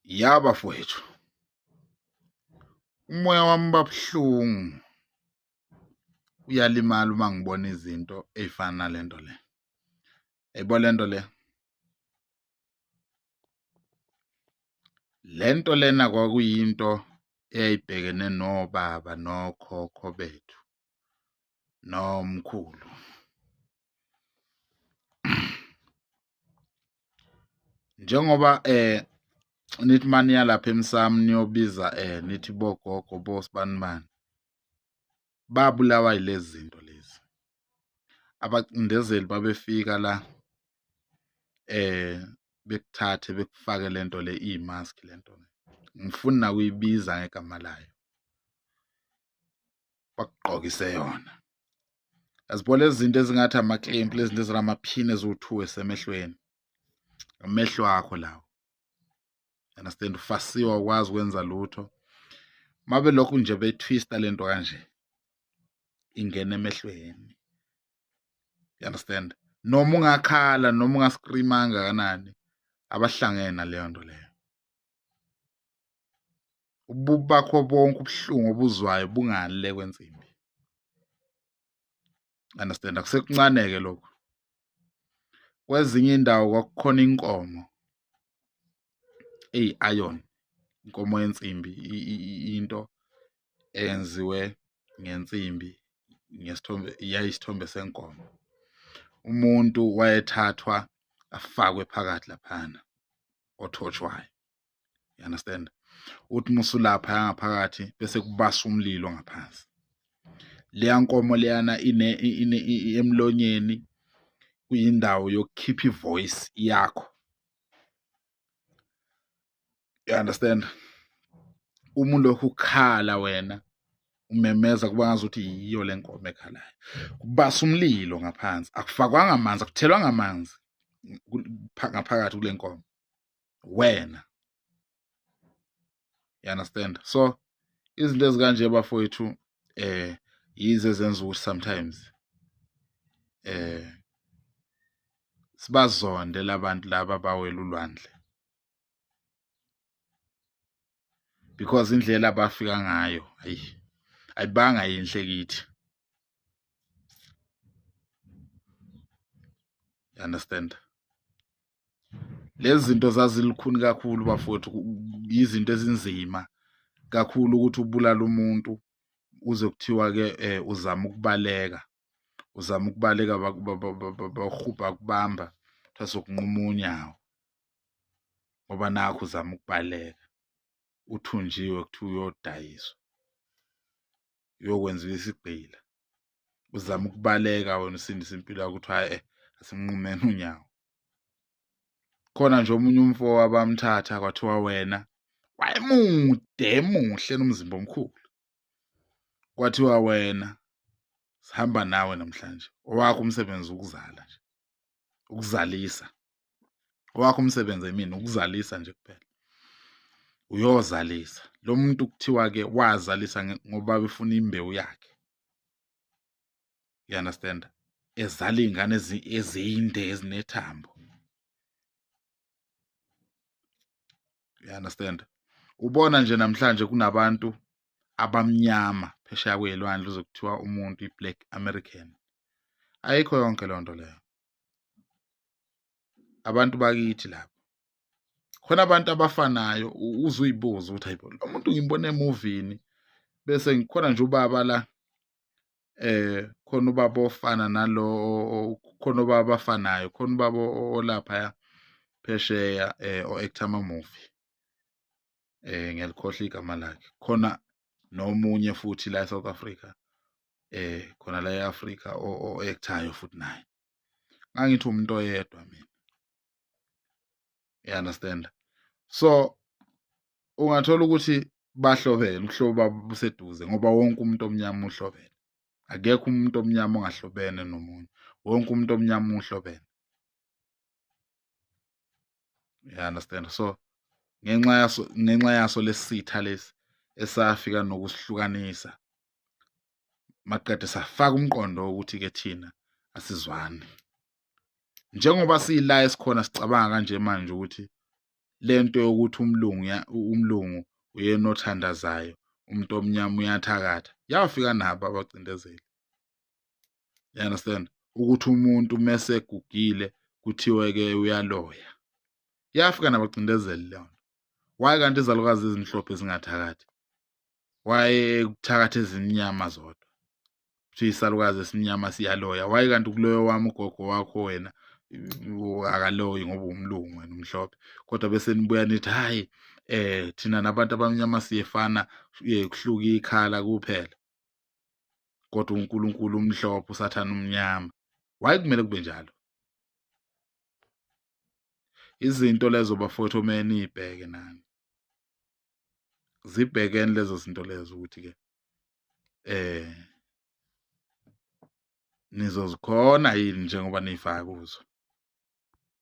Ya bafowethu, umoya wami uba buhlungu, uyalimala uma ngibona izinto ey'fana nale nto le. Yayibona le nto le, le nto lena kwakuyinto eyayibhekene nobaba nokhokho bethu nomkhulu. Njengoba nithi maniya lapha emsamo niyobiza nithi bogogo bosibanibani babulawa yilezi zinto lezi. Abacindezeli babefika la bekuthathe bekufake lento le iyimask lento le. Ngifuni nakuyibiza ngegama layo. Bakugqokise yona. Yazibona lezi zinto ezingathi amaklempu lezi zinto ezinamaphini eziwu-two esemehlweni. Amehlo akho lawo. Understand ufasiwe awukwazi ukwenza lutho. Mabe lokhu nje betwista lento kanje ingena emehlweni. You understand? Noma ungakhala noma ungascreama kangakanani abahlangene naleyo nto leyo. Ububi bakho bonke ubuhlungu obuzwayo bungale kwensimbi. Understand? Akusekuncane-ke lokhu. Kwezinye indawo kwakukhona inkomo eyi-iron, inkomo yensimbi, into eyenziwe ngensimbi ngesithombe yayisithombe senkomo. Umuntu wayethathwa afakwe phakathi laphana othotshwayo. You understand? Uthi musulapha ngaphakathi bese kubasa umlilo ngaphansi. Leya nkomo leyana ine ine emlonyeni kuyindawo yokukhipha ivoice yakho. You understand? Uma ulokhu ukhala wena umemeza kuba ngazuthi yiyo le nkomo ekhalayo. Kubasa umlilo ngaphansi, akufakwanga amanzi, akuthelwanga amanzi ngaphakathi kule nkomo. Wena. You understand? So izinto ezikanje bafowethu yize ezenza ukuthi sometimes sibazonde labantu laba bawela ulwandle because indlela abafika ngayo ayi ayibanga yinhle kithi. You understand? Lezi zinto zazilukhuni kakhulu bafowethu, izinto ezinzima kakhulu ukuthi ubulale umuntu uze kuthiwa-ke uzama ukubaleka, uzama ukubaleka bakuhubha kubamba kuthiwa sokunquma unyawo ngoba nakhu uzama ukubaleka, uthunjiwe kuthiwa uyodayiswa, uyokwenziwa isigqila. Uzama ukubaleka wena usindise impilo yakho kuthiwa hhayi asimnqumeni unyawo. Khona nje omunye umfo abamthatha kwathiwa wena wayemude emuhle enomzimba omkhulu. Kwathiwa wena sihamba nawe namhlanje owakho umsebenzi ukuzala nje, ukuzalisa. Owakho umsebenzi I mean ukuzalisa nje kuphela. Uyozalisa. Lo muntu kuthiwa-ke wazalisa ngoba befuna imbewu yakhe. You understand? Ezala iy'ngane ezinde ezinethambo. You understand? Ubona nje namhlanje kunabantu abamnyama phesheya kwey'lwandle uze kuthiwa umuntu i-black American. Ayikho yonke leyo nto leyo. Abantu bakithi labo. Khona abantu abafanayo uze uyibuze ukuthi hayibo lo muntu ngimbona emuvini bese ngikhona nje ubaba la khona ubaba ofana nalo khona ubaba abafanayo khona ubaba olaphaya phesheya o-actor ama-movie ngiyalikhohlwa igama lakhe. Khona nomunye futhi la eSouth Africa khona la e-Afrika o-act-ayo futhi naye. Ngangithi umuntu oyedwa mina. You understand? So ungathola ukuthi bahlobene, ubuhlobo babo buseduze ngoba wonke umuntu omnyama uhlobene. Akekho umuntu omnyama ongahlobene nomunye. Wonke umuntu omnyama uhlobene. You understand? So ngenxa yaso lesitha lesi esafika nokusihlukanisa maqede safaka umqondo wokuthi ke thina asizwani. Njengoba siyila esikhona sicabanga kanje manje ukuthi Lento yokuthi umlungu umlungu uyena othandazayo, umuntu omnyama uyathakatha, yafika nabo abacindezeli. You understand? Ukuthi umuntu mese egugile kuthiwe ke uyaloya, yafika nabacindezeli leyo nto. Why kanti izalukazi ezimhlophe zingathakathi? Why kuthakatha ezimnyama zodwa? Kuthiwa isalukazi esimnyama siyaloya. Why kanti kuloyo wami ugogo wakho wena akaloyi ngoba umlungu wena umhlophe, kodwa bese nibuya nithi hayi thina nabantu abamnyama siyefana, kuhluka ikhala kuphela, kodwa uNkulunkulu umhlophe, uSathane umnyama. Why kumele kube njalo? Izinto lezo bafowethu omele niyibheke nani, zibhekene lezo zinto lezo ukuthi ke nizozikhona yini njengoba nifaka kuzo.